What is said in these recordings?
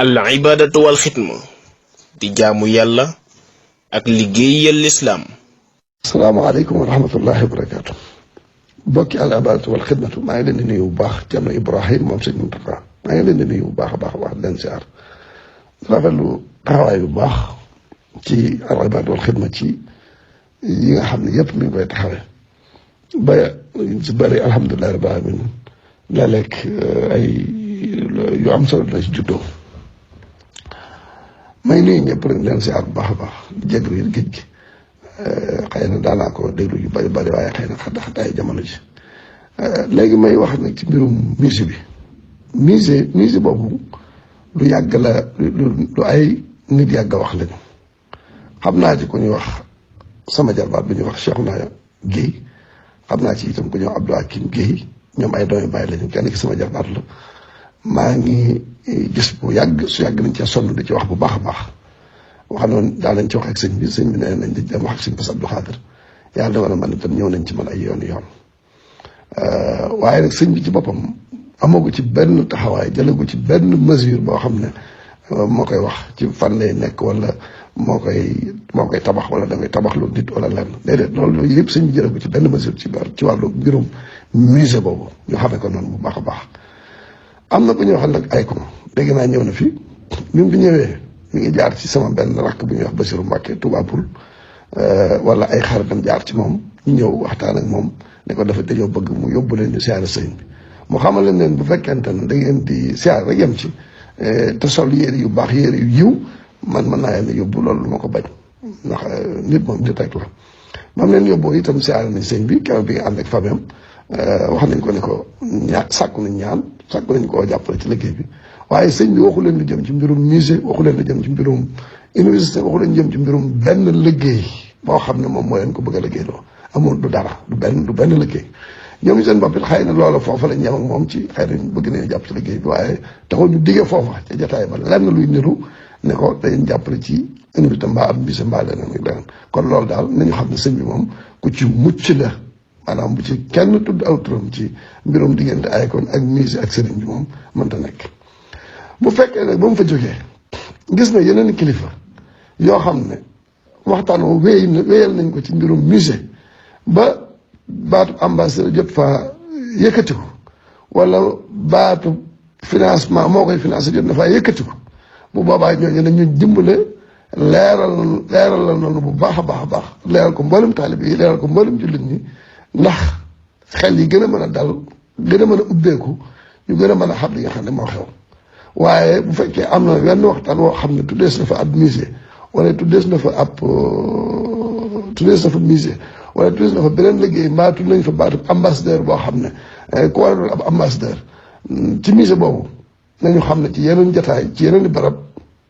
al ibadatu wal xidma di jaamu yàlla ak liggéeyal lislaam. asalaamaaleykum wa rahmatullahi wa barakaatu. bokki al ibadatu wal xidmatu maa ngi leen di nuyu bu baax Thierno Ibrahim moom sëñ Mountakha maa ngi leen di nuyu bu baax a baax di leen siyaar rafetlu taxawaay bu baax ci al ibadatu wal xidma ci yi nga xam ne yëpp mi ngi koy taxawee ba si bëri alhamdulilah rabbil alamin léeg-léeg ay yu am solo la si juddoo may nuyu ñëpp rek leen siyaar bu baax a baax di jégalu géej gi xëy na daanaa ko déglu yu bëri bëri waaye xëy na xataay jamono ji léegi may wax nag ci mbirum musée bi musée boobu lu yàgg la lu ay nit yàgg a wax lañu xam naa ci ku ñuy wax sama jarbaat bi ñuy wax Cheikhouna Guèye xam naa ci itam ku ñuy wax Abdou Hakim Guèye ñoom ay doomi bàyyi lañu kenn ki sama jarbaat la maa ngi gis bu yàgg su yàgg nañ cee sonn di ci wax bu baax a baax wax noonu daal nañ ci wax ak sëñ bi nee nañ dañ dem wax ak sëñ Bass Abdou Khadre yàlla dama na man itam ñëw nañ ci man ay yoon waaye nag sëñ bi ci boppam amagu ci benn taxawaay jëlagu ci benn mesure boo xam ne moo koy wax ci fan lay nekk wala moo koy tabax wala da ngay tabax lu nit wala lenn déedéet loolu yëpp sëñ bi jëlagu ci benn mesure ci wàllu mbirum musée boobu ñu xamee ko noonu bu baax a baax. am na ku ñuy wax nag ay ko dégg naa ñëw na fi bi mu fi ñëwee mi ngi jaar ci sama benn rakk bu ñuy wax Bassirou Mbacké Touba Poul wala ay xaritam jaar ci moom ñu ñëw waxtaan ak moom ne ko dafa dañoo bëgg mu yóbbu leen ñu siyaare sëñ bi mu xamal leen bu fekkente ne da ngeen di siyaare rek yem ci te sol yére yu baax yére yu yiw man mën naa leen yóbbu loolu lu ma ko bañ ndax nit moom nit rek la mam leen yóbboo itam siyaare nañ sëñ bi keroog bi nga ànd ak famem wax nañ ko ne ko sàkku nañ ñaan sàkku nañ koo jàppale ci liggéey bi waaye sëñ bi waxu leen lu jëm ci mbirum musée waxu leen lu jëm ci mbirum université waxu leen jëm ci mbirum benn liggéey boo xam ne moom moo leen ko bëgg a liggéey loo amul du dara du benn liggéey ñoom seen bopp it xëy na loola foofa lañ ñam ak moom ci xëy na bëgg nañu jàpp ci liggéey bi waaye taxul ñu digee foofa ca jotaay ba lenn luy niru ne ko dañu jàppale ci université mbaa am musée mbaa leneen ak leneen kon loolu daal nañu xam ne sëñ bi moom ku ci mucc la maanaam bu ci kenn tudd aw turam ci mbirum diggante Akon ak musée ak sëriñ bi moom mënta nekk. bu fekkee nag ba mu fa jógee gis na yeneen kilifa yoo xam ne waxtaan woo wéyal nañ ko ci mbirum musée ba baatu ambassadeur jot fa yëkkati ko wala baatu financement moo koy financé jot na faa yëkkati ko bu boobaa ñooñu dañu dimbale leeral la noonu bu baax a baax leeral ko mboolem taalib yi leeral ko mboolem jullit ñi ndax xel yi gën a mën a dal gën a mën a ubbeeku ñu gën a mën a xam li nga xam ne moo xew waaye bu fekkee am na wenn waxtaan woo xam ne tuddees na fa ab musée wala tuddees na fa musée wala tuddees na fa beneen liggéey mbaa tudd nañ fa baatu ambassadeur boo xam ne ku war a doon ab ambassadeur ci musée boobu nañu xam ne ci yeneen jataay ci yeneen i barab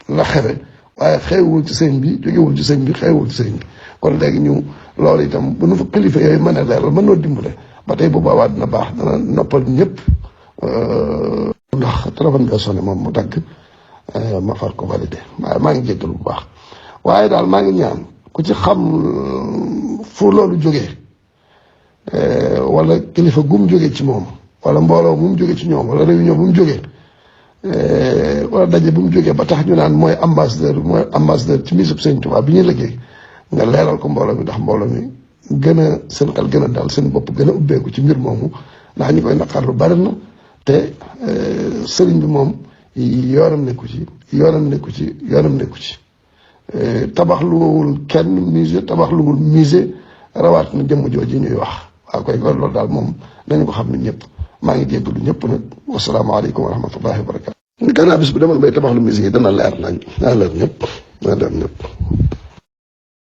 la xewe waaye xewul ci sëñ bi jógewul ci sëñ bi xewul ci sëñ bi kon léegi ñu loolu itam bu nu fa kilifa yooyu mën a leeral mën noo dimbale ba tey bu boobaa dina baax dana noppal ñëpp ndax téléphone bi sonné moom mu dagg ma far ko validé waaye maa ngi jéggalu bu baax waaye daal maa ngi ñaan ku ci xam fu loolu jógee wala kilifa gum jógee ci moom wala mbooloo mu jógee ci ñoom wala réunion bu mu jógee wala daje bu mu jógee ba tax ñu naan mooy ambassadeur ci musée Sëñ Tuubaa bi ñuy liggéey nga leeral ko mbooloo mi ndax mbooloo mi gën a seen xel gën a daal seen bopp gën a ubbeeku ci mbir moomu ndax ñu koy naqar lu bari na te sëriñ bi moom yoonam nekku ci tabaxluwul kenn musée tabaxluwul musée rawaat na jëmm jooju ñuy wax waaw koy kon loolu daal moom nañu ko xam ne ñëpp maa ngi jéggalu ñëpp nag wasalaamaaleykum wa rahmatullahi wa barakatu gannaaw bis bu demoon bay tabaxlu musée yi dana leer nañ naa leer ñëpp